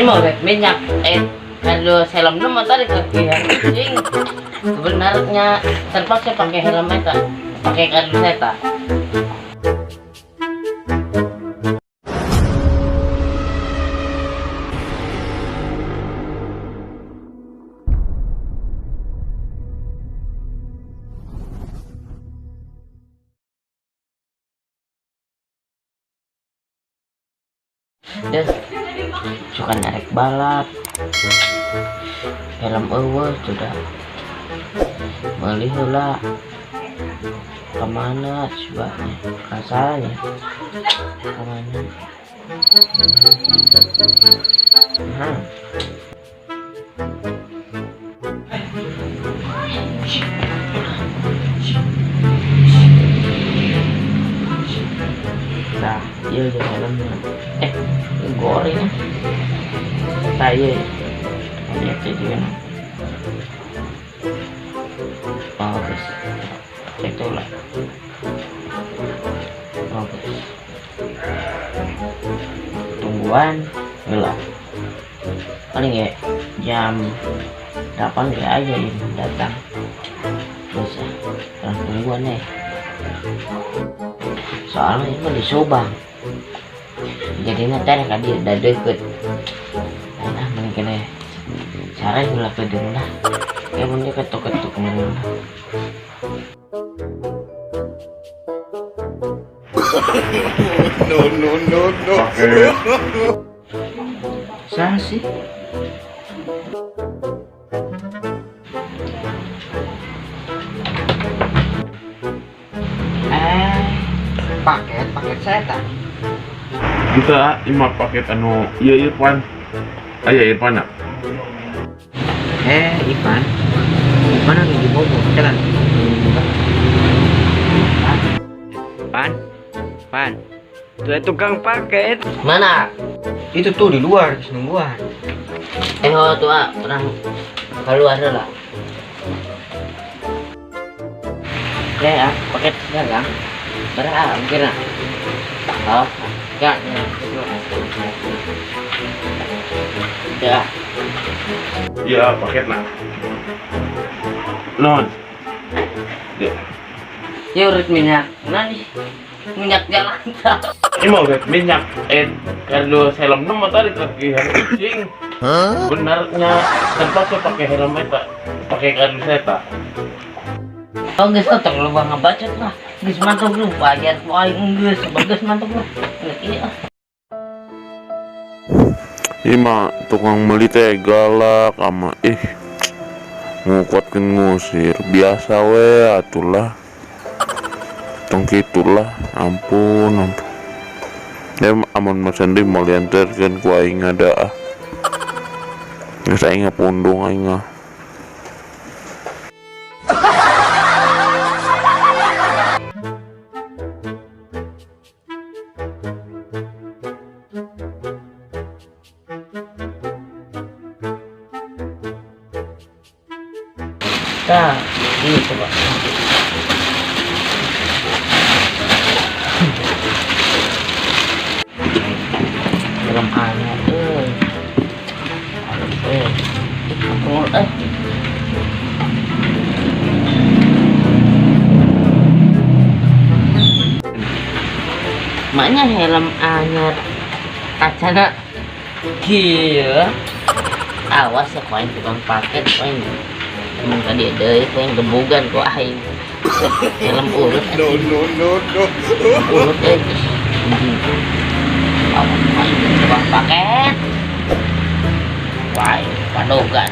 Ini mau rek minyak, kardus helm nu motor kaki kucing. Sebenarnya terpaksa pakai helm eta, pakai kardus eta. Deh, suka narik balap. Helm euweuh sudah. Meuli heula. Kemana sebabnya? Asalnya kemana? Nah. Nah, iya udah helmnya. Ini goreng ya. Nah, iya. Ini itu juga. Bagus. Itulah. Bagus. Tungguan gelap. Paling ya jam 8 kayak aja ini datang. Terus ya, tungguan nih. Soalnya ini mah di Subang. Jadi nanti tadi udah deket. Nah, mending kena cara gula ke dulu lah. Ya mending ketuk-ketuk kemarin lah. No, no, no, no. Sah sih. Paket saya tak. Kita lima paket anu iya Irfan. Aya Irfan ah. Ivan. Ivan lagi di Bogor, jalan. Pan, Pan. Itu ada tukang paket. Mana? Itu tuh di luar, nungguan. Oh tuh ah, orang keluar lah. Oke ah, paket sekarang. Berapa mungkin ah? Oh, enggak. Ya. Iya, paket nak. Non. Ya. Ya urut minyak. Mana nih? Minyak jalan. Ini mau lihat minyak. Kardus helm nu motor kaki kucing. Benarnya terpaksa pakai helm eta, pakai kardus eta. Oh, geus terlalu bang ngebacot lah. Geus mantap lu, bayar ku aing geus, geus mantap lu. Iya. Ini mah tukang beli teh galak ama ih ngukuatkeun ngusir biasa we atulah. Tong kitulah, ampun ampun. Ya amun mesen deui moal dianterkeun ku aing ada ah. Geus aing ngapundung aing ah. Nah, ini coba. Helm anyar euy. Aduh, Maknya helm anyar kacana kieu. Awas ya koin tukang paket koin. Emang tadi ada itu yang gebugan kok aing. Helm urut. No, no, no, no. Urut Awas aing tukang paket. Wah, padogan.